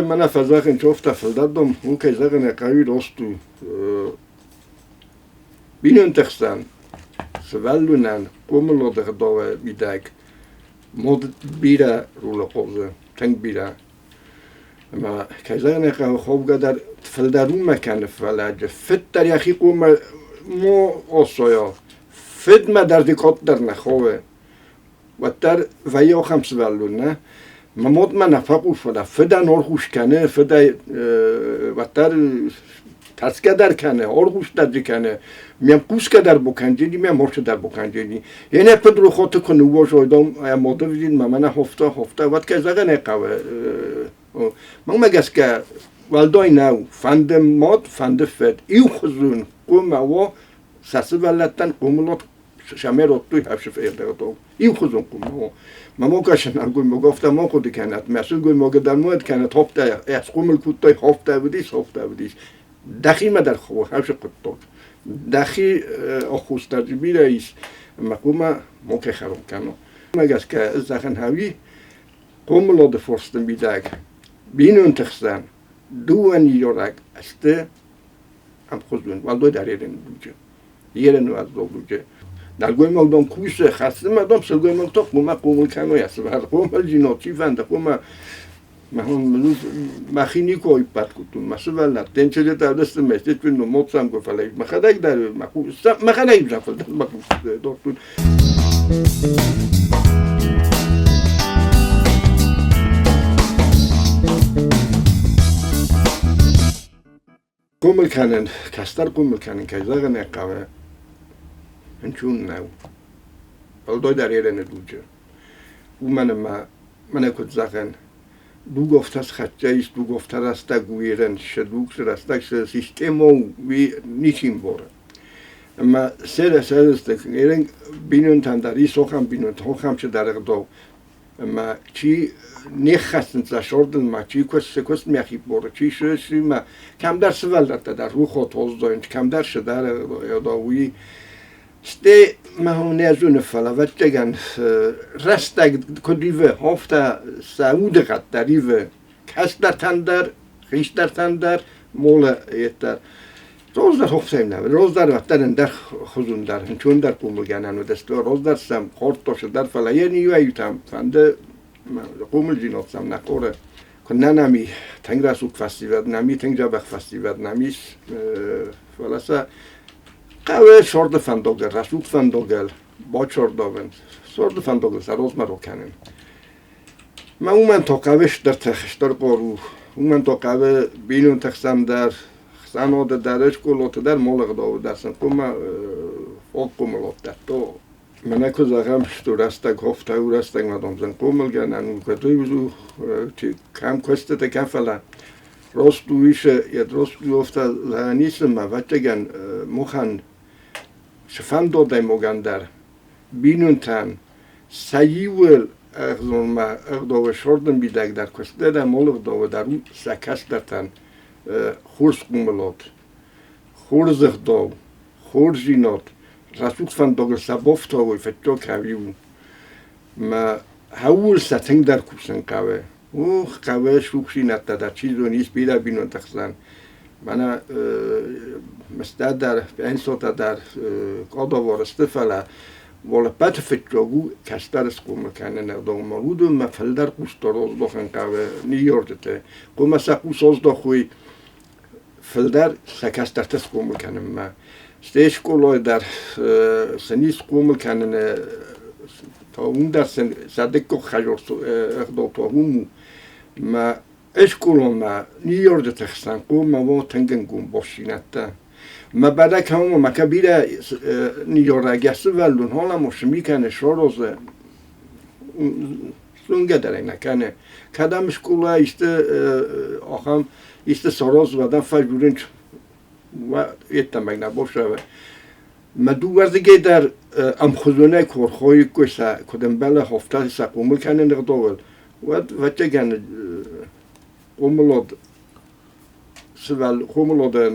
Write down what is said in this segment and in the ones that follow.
Мӕнӕ фӕзӕгъын, чофтӕ фылдӕр дом, уым кӕй зӕгъын ӕй хъӕуы, рост у. Бинонты хсӕн сывӕллонӕн хъомылады ӕгъдауы мидӕг мод бирӕ ролы хъазы, тынг бирӕ. Ӕмӕ, кӕй зӕгъын ӕй хъӕуы, хъавгӕ дӕр фылдӕр уымӕ кӕны, фӕлӕ фыд дӕр йӕхи хъуамӕ мо осойа. Фыдмӕ дӕр ды къаддӕр нӕ хъӕуы. Уӕддӕр вӕййы ахӕм сывӕллон, нӕ? Мӕ модмӕ нӕ фӕхъус, фӕлӕ фыдӕн орхъус кӕны, фыдӕй уӕддӕр тӕрсгӕ дӕр кӕны, орхъус дӕр дзы кӕны. Мӕм хъусгӕ дӕр бакӕндзӕни, мӕм хорсы дӕр бакӕндзӕни. Ене фыдрохоты куы ныууозой дом, моды мӕ мӕнӕ хофта, хофта, уӕд кӕй зӕгъын ӕй хъӕуы. Мӕнмӕ гӕсгӕ, уӕлдай нӕу, фӕнды мад, фӕнды фыд. Иухуызон хъуамӕ уа сӕ сывӕллӕттӕн хъомылад сӕмӕ радтой хӕфсы Иухуызон хъуымӕ. Мамока сынӕлгоймаг афтӕ ма хъуыды кӕнӕт, мӕ сылгоймагы дӕр мад кӕнӕт хафтӕ, ӕсхъомыл кодтай, хафтӕ уыдис, хафтӕ уыдис. Дӕхимӕ дӕр хӕфсы хъуыддаг. Дӕхи аххос дӕр дзы бирӕ ис, ӕмӕ хъуамӕ макӕй хӕрам кӕна. Уымӕ гӕсгӕ ӕз зӕгъын хъӕуы, хъомылады фарсты мидӕг бинонты хсӕн дыууӕ ныййарӕг сты ӕмхуызон, уӕлдайдӕр ерын дуджы. Ерын уӕлдой дуджы. Нӕлгоймаг дам кусы, хӕссы дам сылгоймаг та хъуамӕ хъомыл кӕной, сывӕр хъомылджын чи фӕнды хъуамӕ мӕхи никуы иппӕрд кодтон, мӕ сывӕллӕттӕн чызджытӕ уыдысты, мӕ сетвин моцам куы фӕлӕ мӕхӕдӕг дӕр мӕхӕдӕг фылдӕр мӕ дохтыр. Хъомыл кӕнын, кӕстӕр хъомыл кӕнын, кӕй зӕгъын ӕй хъӕуы, ӕнцон нӕу. Уӕлдайдӕр ерыны дуджы. Уымӕн ӕмӕ, мӕнӕ куыд зӕгъӕн, дуг афтӕ схӕццӕ ис, дуг афтӕ рӕстӕг у ерын, цы дуг, цы рӕстӕг, цы системӕ у, уый ничи ӕмбары. Ӕмӕ сӕ сӕрыстыр ерын бинонтӕн дӕр ис ахӕм бинонтӕ, ахӕм цыдӕр ӕгъдау, ӕмӕ чи не ххӕссынц сӕ сордынмӕ, чи куыст, куыстмӕ хиппоры, чи сымӕ, кӕмдӕр сывӕллӕттӕ дӕр рухот хоздзойынц, кӕмдӕр цыдӕр уый. Стӕй мӕ нӕ зоны, фӕлӕ ӕвӕццӕгӕн рӕстӕг куыд ивы, афтӕ сӕ удыгъӕд дӕр ивы. Кӕстӕртӕн дӕр, хистӕртӕн дӕр, молы йеддӕр. Роздӕр хохсӕм нӕ, роздӕр уӕддӕр ӕндӕр хуызон дӕр, ӕнцондӕр хъомылгӕнӕн уыдысты, роздӕр сӕм хордтой цыдӕр, фӕлӕ йе иуӕй-иутӕм фӕнды хъомылдзинад сӕм нӕ хъоры. Куыннӕ нӕм и тынг рӕсугъд фӕсивӕд, нӕм и тынг дзӕбӕх фӕсивӕд, нӕм ис, фӕлӕ сӕ хъӕуы сорды фӕндагыл, рӕсугъд фӕндагыл бачордавын, сорды фӕндагыл сӕ розмӕ ракӕнын. Мӕ уымӕн та хъӕуы стыртӕ, стыр хъару, уымӕн та хъӕуы бинонты хсӕн дӕр, хсӕнады дӕр, скъолаты дӕр молӕгъдауы дӕр сын хъуамӕ фаг хъомылад дӕтта. Мӕнӕ куы зӕгъӕм, что рӕстӕг хофтӕ у, рӕстӕгмӕ домдзӕн хъомылгӕнӕн у, кӕд у, кӕм куыстытӕ, кӕм, фӕлӕ рост у ис, йӕ рост у офтӕ зӕгъӕн ис, ӕмӕ ӕвӕццӕгӕн махӕн цы фӕнды адӕймагӕн дӕр, бинонтӕн сӕ иуыл ӕгъдзонмӕ ӕгъдауы сордын мидӕг дӕр куыстытӕ дӕр молыгъдауы дӕр у сӕ кӕстӕртӕн хорз хъомылад, хорз ӕгъдау, хорздзинад, рӕсугъд фӕндагыл сӕ бафтауой фыццаг хъӕуы Мӕ хъӕуыл сӕ тынгдӕр кусын хъӕуы. Ух, хъӕуы сухсинӕдтӕ дӕр чи зоны, ис бирӕ бинонты хсӕн. Мӕнӕ мыстӕ дӕр, пенсотӕ дӕр кадавар сты, фӕлӕ уал ӕппӕты фыццаг у кӕстӕр схъомыл кӕныны ӕгъдаумӕ. Уыдонмӕ фылдӕр хъусдард аздахын хъӕуы ныййарджыты. Хъуамӕ сӕ хъус аздахой фылдӕр сӕ кӕстӕртӕ схъомыл кӕнынмӕ. Стӕй скъолайы дӕр сын ис хъомыл кӕныны, уым дӕр сын сӕ дыккаг хӕзор ӕгъдау та уым у. Мӕ скъоламӕ ныййарджыты хсӕн хъуамӕ уа тынг ӕнгом бастдзинӕдтӕ. Мӕ бӕрӕг кӕм мӕ кӕ бирӕ ныййарӕг йӕ сывӕллон халамо сми кӕны, саразы, зонгӕ дӕр ӕй нӕ кӕны. Кӕд ӕм скъола исты ахӕм исты саразы, уӕд ӕм фӕжурынц йеддӕмӕ нӕ босӕвы. Мӕ дыууӕрдыгӕй дӕр ӕмхуызонӕй куы ӕрхоиккой сӕ куыд ӕмбӕлы хофтӕ сӕ хъомыл кӕныны ӕгъдауыл, уӕд, ӕвӕццӕгӕн, хъомылад хъомыладӕн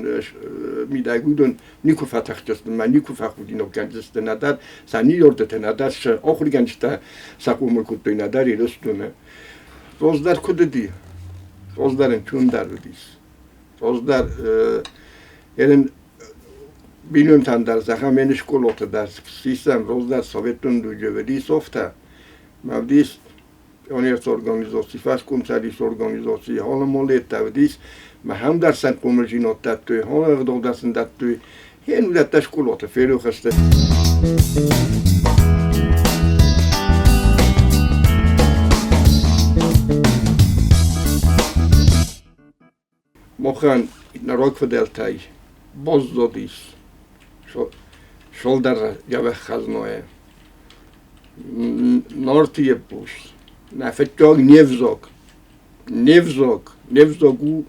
мидӕг уыдон никуы фӕтӕхдзысты мӕ никуы фӕхудинаг кӕндзысты нӕдӕр сӕ ныййарджытӕ, нӕдӕр сӕ ахуыргӕнджытӕ сӕ хъомыл кодтой, нӕдӕр Ирыстоны. Раздӕр куыд уыди? Раздӕр ын чундӕр уыдис. Раздӕр ерын бинонтӕн дӕр зӕгъӕм ен скъолаты дӕр систӕм раздӕр советон дуджы уыдис офтӕ. Ма уыдис пионерты фӕскомцӕдисы организаци, халамолеттӕ уыдис, ма хӕм дӕр сӕн хъомылджинад дӕттой, халы ӕгъдау дӕр сын дӕттой. Хен уыдӕттӕ скъолаты ферох сты. Махӕн нӕ рагфыдӕлтӕй баззадис цалдӕр дзӕбӕх хӕзнайы. Нарты епос, нӕ фыццаг не взаг, не взаг, не взаг у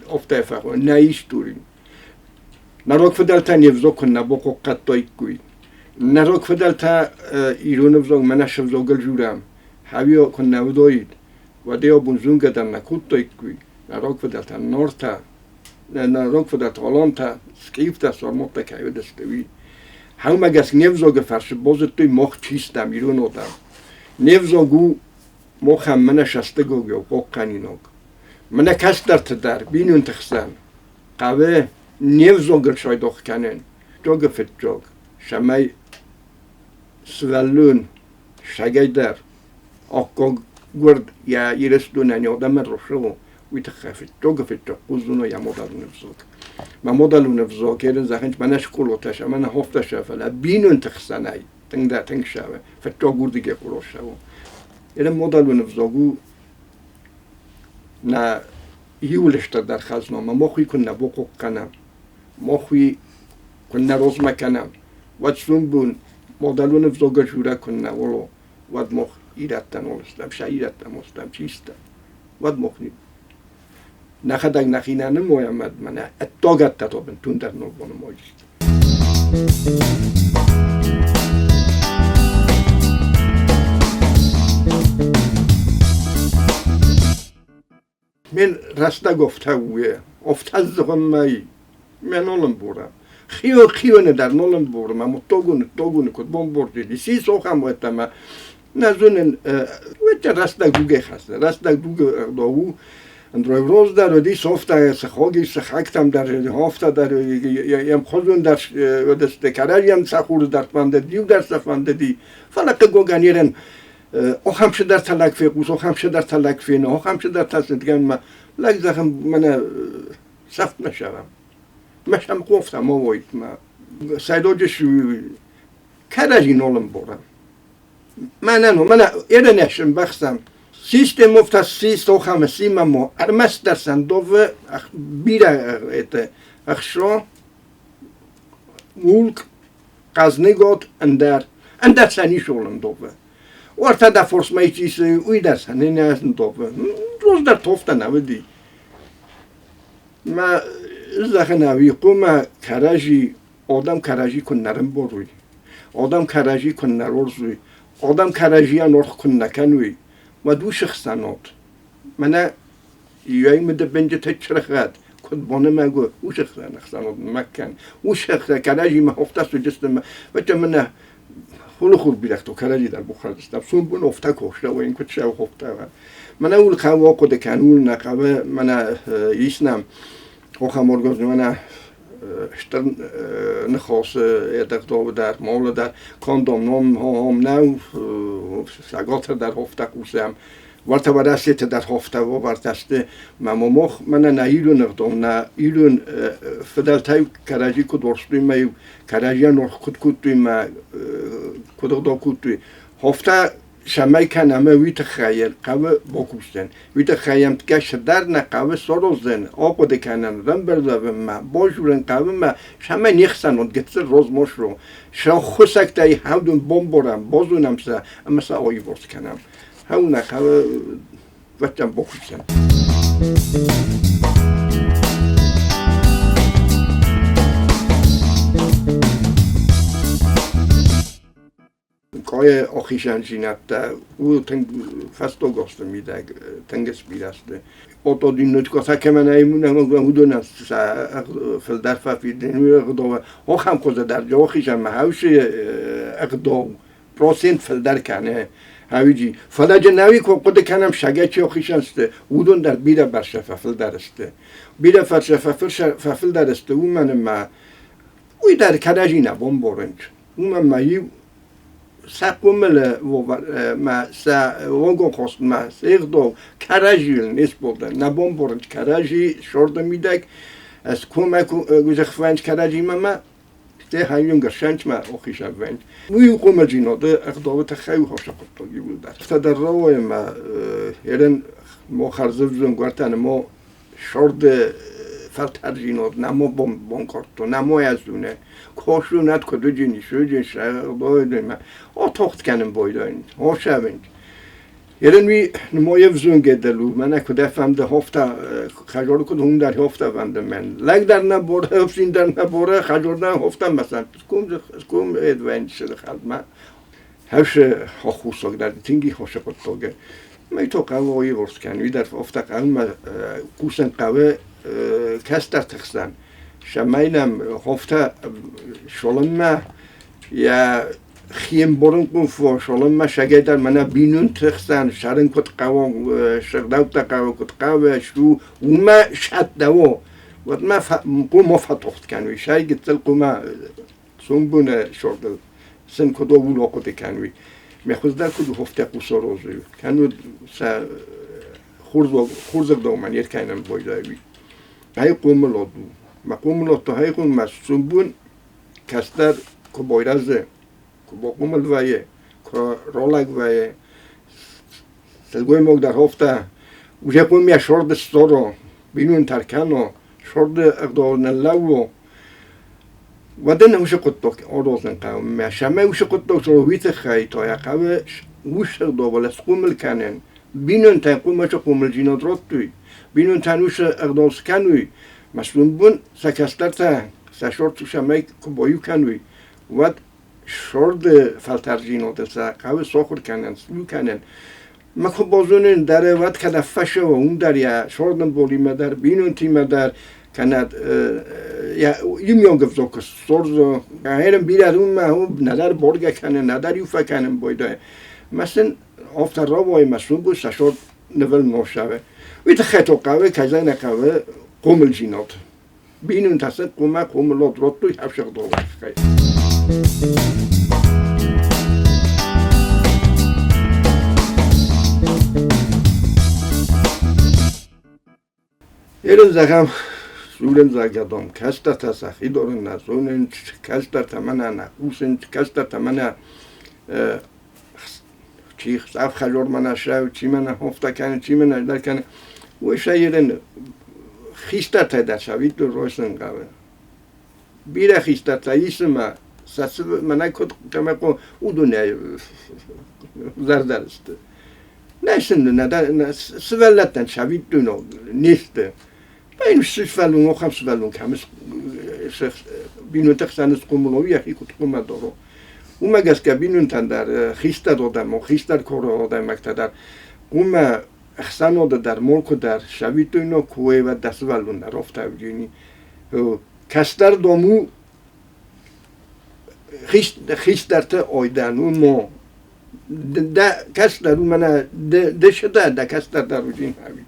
афтӕ фӕхуы, нӕ истори. Нӕ рагфыдӕлтӕ не взаг куы нӕ бахъахъхъӕдтаиккой. Нӕ рагфыдӕлтӕ ирон ӕвзаг мӕнӕ се взагыл дзурӕм, хӕуи куы нӕ уыдаид, уӕд ӕй абон зонгӕ дӕр нӕ кодтаиккой, нӕ рагфыдӕлтӕ Нартӕ, нӕ рагфыдӕлтӕ Алантӕ, Скифтӕ, Сарматтӕ кӕй уыдысты, уый. Хӕумӕ гӕсгӕ не взаджы фӕрцы базыдтой мах чи стӕм, ирон адӕм. Не взаг у махӕн мӕнӕ сӕстыгогау хъахъхъӕнинаг. Мӕнӕ кӕстӕрты дӕр, бинонты хсӕн хъӕуы не взагыл сайдах кӕнын. Фыццаджы фыццаг, цӕмӕй сывӕллон сагӕй дӕр аккаг гуырд йӕ Ирыстонӕн адӕмӕн рухсы уый тыххӕй фыццаг хъуздзуна йӕ мадӕлон ӕвзаг. Мӕ мадӕлон ӕвзаг ерын зӕгъын мӕнӕ скъолатӕ сӕ, мӕнӕ хофтӕ сӕ, фӕлӕ бинонты хсӕнӕй тынгдӕр тынг сӕвы, фыццаг уырдыгӕй хъуырос сӕвы. Ерын мадӕлон ӕвзаг у нӕ иуыл стырдӕр хӕзна, мӕ мах уый куыннӕ бахъахъхъӕнӕм, мах уый куыннӕ размӕ кӕнӕм, уӕд сомбон мадӕлон ӕвзагыл дзурӕг куыннӕ уа, уӕд мах ирӕттӕ нал стӕм, сӕ ирӕттӕ ма стӕм, чи стӕм, уӕд мах нӕхӕдӕг нӕхи нӕ нымайӕм, уӕд мӕнӕ ӕддагӕттӕ та бынтондӕр нал банымайдзысты. Мен рӕстӕг офтӕ уе, офтӕ зӕгъынмӕ ме нолын бура. Хио хионы дӕр нолын бура, ма муттогуны тогуны куыд бомбордили, си сохам уӕттӕмӕ. Нӕ зонын, уӕттӕ рӕстӕг дугӕй хӕссы, рӕстӕг дугы ӕгъдау у. Андроевроз дӕр уыди софта, сыхоги, сыхӕгтӕм дӕр, хофтӕ дӕр, йӕм дӕр уыдысты, кӕрӕдзийӕн сӕ хуры дӕр фӕндыд, иу дӕр сӕ фӕндыди. Фӕлӕ хъыгогӕн ерын Охӕм цыдӕртӕ лӕг фехъус, охӕм цыдӕртӕ лӕг фены, охӕм цыдӕртӕ цытгӕнмӕ. Лӕг зӕгъын, мӕнӕ сӕфтмӕ сӕвӕм. Мӕ сӕм хъофта ма уойт ма. Сайдоджы кӕрӕдзи нолын борӕм. Мӕнӕ ну, мӕнӕ еренесым бӕхсӕм. Систем офта си сохам симамо, ӕрмӕстдӕр сӕндовы бирӕ это ӕхсо мулк хъӕзныгот ӕндӕр, ӕндӕр сӕ нишолын довы. Уӕртӕ дӕ форсмӕйтисы, уый дӕр сӕ не довы. Раздӕр тофтӕ нӕ уыди. Мӕ зӕгъын ӕви хъумӕ кӕрӕдзи, адӕм кӕрӕдзи куыннӕ рымборуй, адӕм кӕрӕдзи куыннӕ рорзуй, адӕм кӕрӕдзийӕн орх куыннӕ кӕнуй, уӕд уьшы хсӕнад. Мӕнӕ Иуӕй мыдыбындзыты чыргъӕд куыд боны мӕгуыр, уыцы хсӕн ӕхсӕнад ма кӕн. Уыцы хсӕн кӕрӕдзимӕ офта цыдысты ӕмӕ уӕддӕр мӕнӕ хуры бирӕгътыл кӕрӕдзи дӕр бухӕрдыстӕм. Сом бон офта куы уӕйын куыд сӕ офта. Мӕнӕ ул хъӕуы ахъуыды кӕн, ул нӕ хъӕуы, мӕнӕ ис нӕм охӕм организм, мӕнӕ стыр ныхасы ӕдӕгъдауы дӕр, молы дӕр, кондом ном хом нӕу, саготыр дӕр офта кусӕм. Уӕртӕ Уӕрӕсеты дӕр хофтӕ уавӕртӕ сты. Мӕ момох мӕнӕ нӕ ирон ӕгъдау, нӕ ирон фыдӕлтӕй кӕрӕдзи куыд уарзтой мӕ кӕрӕдзийӕн аргъ куыд кодтой мӕ куыд ӕгъдау кодтой. Хофтӕ цӕмӕй кӕнӕм, уый тыххӕй хъӕуы бакусдзӕн. Уый тыххӕй ӕмткӕй цыдӕр нӕ хъӕуы сараздзӕн, ахъуыды кӕнӕн, рамбӕрзӕвынмӕ, базурын хъӕуы мӕ, цӕмӕй не хсӕн уыд гыццыл розмосро. Сӕ хуысӕгтӕй хӕвдун бомборӕм, базонӕм сӕ ӕмӕ сӕ аиуварс кӕнӕм. Хауна хауа ваттан бохуцан. Къайы ахизӕндзинӕдтӕ у тынг фӕстаг азты мидӕг тынг сбирӕ сты. Отодинночка кӕмӕн ӕй уыдонӕн сӕ фылдӕр фӕфидын ӕгъдау ахӕм хуызы дӕр ахизӕнмӕ хаусы ӕгъдау процент фылдӕр кӕны. Хӕуиджи. Фӕлӕ джынауи куы хъуыды кӕнӕм сагӕчи охисӕн сты, уыдон дӕр бирӕ бӕрцӕ фӕфылдӕр сты. Бирӕ фӕрцӕ фӕфылдӕр сты, уымӕн ӕмӕ уый дӕр кӕрӕдзи нӕ бомборынц. Уымӕн ма иу сӕ хъомылы ма сӕ логохостмӕ се гъдау кӕрӕдзийыл не сболдӕн. Нӕ бомборынц кӕрӕдзи сорды мидӕг, ӕз комӕ гуызӕхвӕнц кӕрӕдзимӕ ма Те хайюн гӕрсӕнчмӕ охисӕввӕнт. Уый у хъомылдзинады ӕгъдауы тыххӕй у хорз хъуыддаг иууылдӕр. Афтӕ дӕр рауайы ӕмӕ ерын мо хӕрзӕвзонг уартӕ мо сорды фӕлтӕрдзинад нӕмо бонкордто, нӕмо ӕздуне. Косунат куыд уыджын, суджын, сӕгъдойдымӕ. О тохт кӕнын бойдойн, о сӕвынт. Ерын уи нмое взунгедел у, мӕнӕ куыд ӕфӕнды хофта, хӕжор куыд хум дӕр хофта фӕнды мӕн. Лӕг дӕр нӕ бор, ӕфсин дӕр нӕ боре, хӕжор дӕр хофта мӕсӕн. Скум, скум эдвенчер хӕлдмӕ. Хӕвшы хохусог дӕр тинги хошы хъуыддоге. Мӕй то хъӕуы ойы кӕн, уый дӕр офта хъӕумӕ кусын хъӕуы кӕстӕрты хсӕн. Сӕмӕй нӕм хофта шолынмӕ йӕ хиемборын фосолынмӕ сагӕйдӕр мӕнӕ бинонты хсӕн сӕрын куыд хъӕуы, сӕгъдӕуттӕ хъӕуы куыд хъӕуы, су уымӕ сӕттӕ уӕдмӕ хъумо фӕтохт кӕнуй, сай гыццыл хъума сумбуны сордыл сын куыд уло хъуыды кӕнуй. Мӕ хуыздӕр куыд хофтӕ хъусорозуй, кӕнуд сӕ хурзӕгдоумӕ не ркӕнӕн бойдайуй. Ай хъомылод у. Мӕ хъомылод то хай хъоммӕ сумбун кӕстӕр куы бойразы, куы бохъомыл вӕййы, куы ролаг вӕййы, сылгоймаг дӕр хофта, уже хъуымӕ сорды сдзоро, бинонтӕ ркӕно, сорды ӕгъдауыл ныллӕууо, уӕд ын уыцы хъуыддаг аразын хъӕуы. Мӕ сӕмӕ уыцы хъуыддаг уый тыххӕй та йӕ хъӕуы уыцы ӕгъдауыл схъомыл кӕнын. Бинонтӕн хъуымӕ хъомылдзинад радтой, бинонтӕн уыцы ӕгъдау скӕной, мӕ бон сӕ кӕстӕртӕ сӕ сорд сӕмӕй куы баиу кӕной, уӕд сорды фӕлтӕрдзинады сӕ хъӕуы сахуыр кӕнын, сну кӕнын. Мӕ куы базонын дӕр, уӕд кӕнӕ фӕсӕуа, уым дӕр йӕ сордын болимӕ дӕр, бинонтимӕ дӕр, кӕнӕ иумиаг ӕвзаг куы сордзо. Ӕрӕн бирӕ уымӕ нӕдӕр боргӕ кӕнын, нӕдӕр иу фӕкӕнын бойдӕ. Мӕ сын афтӕ рауайы мӕ сумбу сӕ сорд нывыл носавы. Уый тыххӕй то хъӕуы, кӕй зӕгъын ӕй хъӕуы, хъомылдзинад. Бинонтӕ сӕ хъуымӕ хъомылад радтой ӕфсӕгъдауы тыххӕй. Ерын зӕгъӕм, дзурын зӕгъӕдон, кӕстӕртӕ сӕхи дорын нӕ зонынц, кӕстӕртӕ мӕнӕ нӕ хъусынц, кӕстӕртӕ мӕнӕ чи ӕфхӕлор мӕнӕ сӕ, чи мӕнӕ хофтӕ кӕны, чи мӕнӕ дӕр кӕны, уый сӕ ерын хистӕртӕ дӕр сӕвитты ройсын хъӕуы. Бирӕ хистӕртӕ ис ӕмӕ сӕ мӕнӕ куыд кӕмӕ уыдонӕй зӕрдӕ сты. Нӕ сын сывӕллӕттӕн сӕвиттон не сты. Бӕйн сывӕллон, охӕм сывӕллон кӕм бинонты хсӕн схъомыл, уый йӕхи куыд хъуамӕ даро. Уымӕ гӕсгӕ бинонтӕн дӕр хистӕр адӕмон, хистӕр коры адӕймӕгтӕ дӕр уымӕ ӕхсӕнады дӕр, молку дӕр сӕвиттойнаг куы уой, уӕд дӕ сывӕллон дӕр афтӕ уыдзӕни. Кӕстӕр дом у хистӕрты ойдӕн у мо. Дӕ кӕстӕр у мӕнӕ ды сыдӕ, дӕ кӕстӕр дӕр уыдзин ӕви.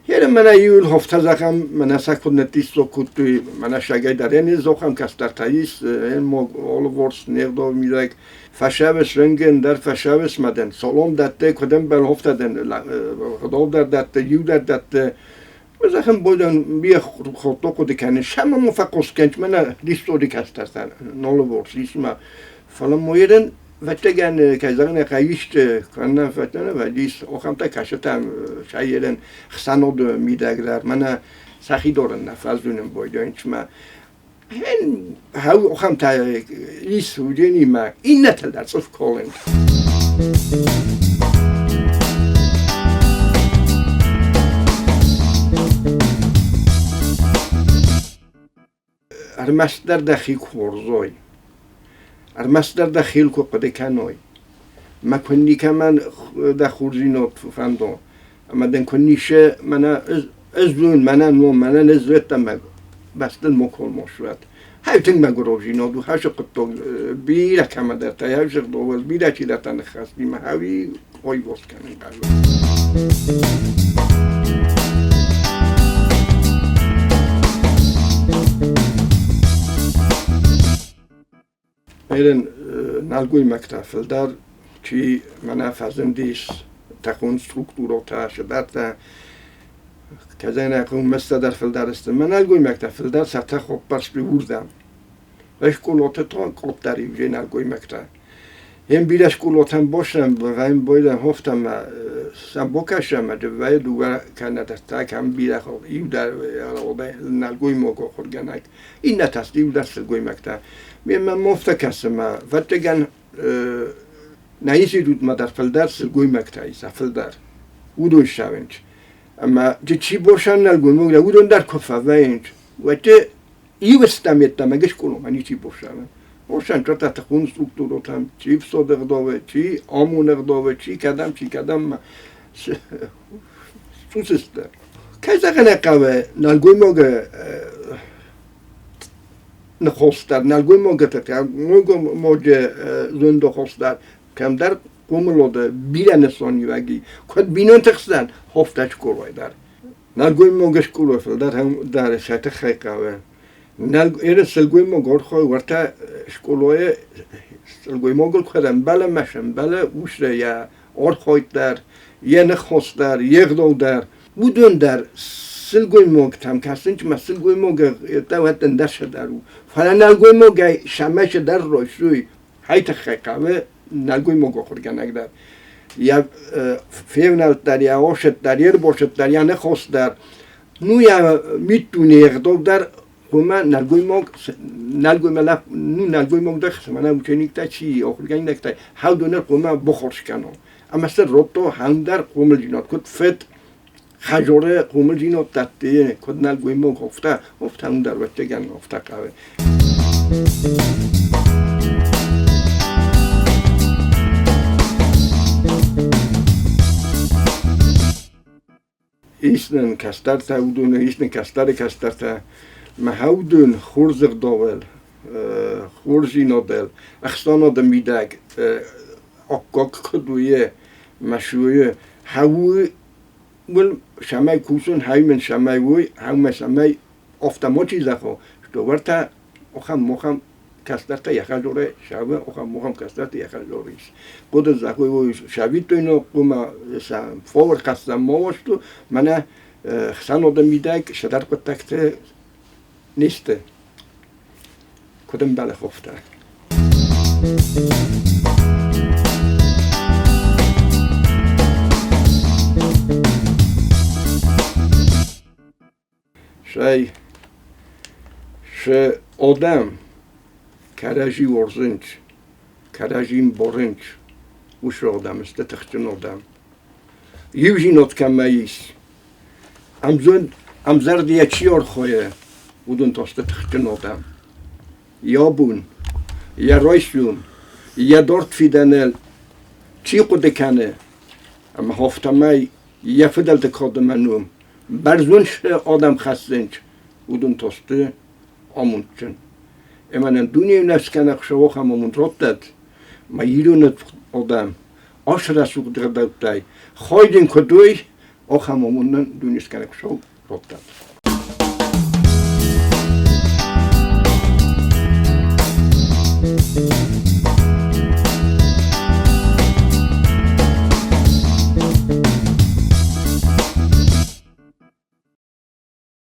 Херы мӕнӕ иуыл хофтӕ зӕгъӕм, мӕнӕ сӕ куыд ныттисдзог кодтой, мӕнӕ сагӕй дӕр ӕн зохӕм кӕстӕртӕ ис, ӕн мог олворс, негъдов мидӕг, фӕсӕвыс рынген дӕр фӕсӕвыс мадӕн, солом дӕтты, куыд ӕмбӕл хофтӕ дӕн, гъдов дӕр дӕтты, иу дӕр дӕтты. Зӕгъӕм, бойдӕн бие хотто хъуыды кӕны, сӕмӕ мо фӕхъус кӕнт, мӕнӕ листори кӕстӕртӕ, ноловорс исма. Фӕлӕ мойерен Вӕттӕгӕн, кӕй зӕгъын ӕй хъӕуы, кӕнӕ фӕтӕнӕ вӕдис, охӕмтӕ кӕсытӕм сайерен хсӕноды мидӕг дӕр, мӕнӕ сӕхи дорын нӕ фӕззунын бойдойнчмӕ. Хен охӕмтӕ ис уыдонимӕ, иннӕтӕ дӕр цъыф колынц. Ӕрмӕстдӕр дӕхи куы уарзой, ӕрмӕстдӕр дӕхиыл куы хъуыды кӕной, мӕ куы никӕмӕн дӕ хорздзинад фӕндон, ӕмӕ дын куы ницы мӕнӕ ӕз зон, мӕнӕ ном, мӕнӕ ныззӕдтӕ мӕ бӕстыл мокол мосуӕт. Хӕй тынг мӕгуырозинад у, хӕсы хъуыддаг бирӕ кӕмӕдӕртӕ, хӕй зыгъдовӕз бирӕ чидӕртӕ ныххӕсти мӕ хӕуи хойвоз кӕнын хъӕуы. Эрен нӕлгоймӕгтӕ фылдӕр чи мӕнӕ фӕзындис тӕхон структурӕтӕ, сыбӕртӕ, кӕдӕнӕ хъумӕстӕ дӕр фылдӕр сты. Мӕ нӕлгоймӕгтӕ фылдӕр сӕ тых ӕппӕрстой уырдӕм. Скъолаты та къаддӕр иу нӕлгоймӕгтӕ. Ем бирӕ скъолатӕн босӕн бавӕйын бойдӕн хофтӕмӕ сӕ бокӕсӕмӕ дывӕй дыууӕ кӕнӕ дӕртӕ кӕм бирӕ иу дӕр нӕлгоймаг ахуыргӕнӕг. Иннӕтӕ сты иу дӕр сылгоймӕгтӕ. Мемӕ мофтӕ кӕсы мӕ, ӕвӕццӕгӕн, нӕ институтмӕ дӕр фылдӕр сылгоймӕгтӕ ис, фылдӕр. Уыдон ссарынц. Ӕмӕ чи босӕн нӕлгоймаг, уыдон дӕр куы фӕвӕййынц, уӕд иу стӕм йеддӕмӕ скъоламӕ ничи босӕны. Босӕн чъыртӕ тыхон структурӕтӕм, чи ӕфсады ӕгъдауӕй, чи ОМОН ӕгъдауӕй, чи кӕдӕм, чи кӕдӕм. Цъус сты. Кӕй зӕгъын ӕй хъӕуы, нӕлгоймагы ныхос дӕр, нӕлгоймагы нӕлгоймаджы зондахос дӕр кӕмдӕр хъомылады бирӕ нысаниуӕг и. Куыд бинонты хсӕн, афтӕ скъолайы дӕр. Нӕлгоймагы скъола фылдӕр дӕр сӕ тыххӕй хъӕуы. Еры сылгоймаг орхой уӕртӕ скъолайы сылгоймагыл куыд ӕмбӕлы ӕмӕ сӕмбӕлы, ус йӕ орхойт дӕр, йӕ ныхос дӕр, йе гъдау дӕр. Уыдон дӕр сылгоймӕгтӕм кӕсынц ӕмӕ сылгоймагы дӕуӕттӕн дӕр сӕдӕр у. Фӕлӕ нӕлгоймагӕй сӕмӕ сӕдӕр райсой, хай тыххӕй хъӕуы нӕлгоймаг ахуыргӕнӕг дӕр. Йӕ февнӕлд дӕр, йӕ ошет дӕр, йе рбошет дӕр, йӕ ныхос дӕр, ну йӕ миддунейы ӕгъдау дӕр Уымӕ нӕлгоймаг, нӕлгоймаг, ну нӕлгоймаг дӕр мӕнӕ учениктӕ чи ахуыргӕнинӕгтӕ хӕлдонӕр хъуамӕ баххуыс кӕнон. Ӕмӕ сӕ радта хӕндӕр хъомылдзинад, куыд фыд, хӕдзары хъомылдзинад дӕтты, куыд нӕлгоймаг, афтӕ, афтӕ ӕндӕр ӕвӕццӕгӕн афтӕ хъӕуы. Ис нын кӕстӕртӕ, уыдоны ис нын кӕстӕры кӕстӕртӕ. Мӕ уыдон хорз ӕгъдауыл, хорздзинадыл, ӕхсӕнады мидӕг аккаг куыд у, мӕ суы хӕуы уын цӕмӕй кусын, хӕй мын цӕмӕй уой, хӕумӕ цӕмӕй автомати зӕгъо, что уӕртӕ охӕм-мохӕм кӕстӕртӕ йӕхӕдзорӕ савы охӕм-мохӕм кӕстӕртӕ йӕхӕдзорӕ ис. Хъуыды зӕгъой, ой, савиттой хъума сӕ фовӕр хӕссӕм мовосту, мӕнӕ хсӕнады мидӕг сӕдӕр хъуыддӕгты не сты. Куыд ӕмбӕлы хофтӕ? Стӕй сӕ адӕм кӕрӕдзи уарзынц, кӕрӕдзи ӕмбарынц. Уыцы адӕм сты тыхджын адӕм. Иудзинад кӕмӕ ис, ӕмзонд, ӕмзӕрдийӕ чи архайы, уыдон та сты тыхджын адӕм. Йӕ бон, йӕ райсом, йӕ дард фидӕныл чи хъуыды кӕны, ӕмӕ афтӕмӕй йӕ фыдӕлты кадимӕ ном бӕрзонд адӕм хӕссынц, уыдон та сты амондджын. Ӕмӕ нын дунейы нӕ скӕнӕг Хуыцау ахӕм амонд раттӕд, мӕ ирон адӕм ацы рӕсугъд ӕгъдӕуттӕй хайджын куыд уой, ахӕм амонд нын дунескӕнӕг Хуыцау раттӕд.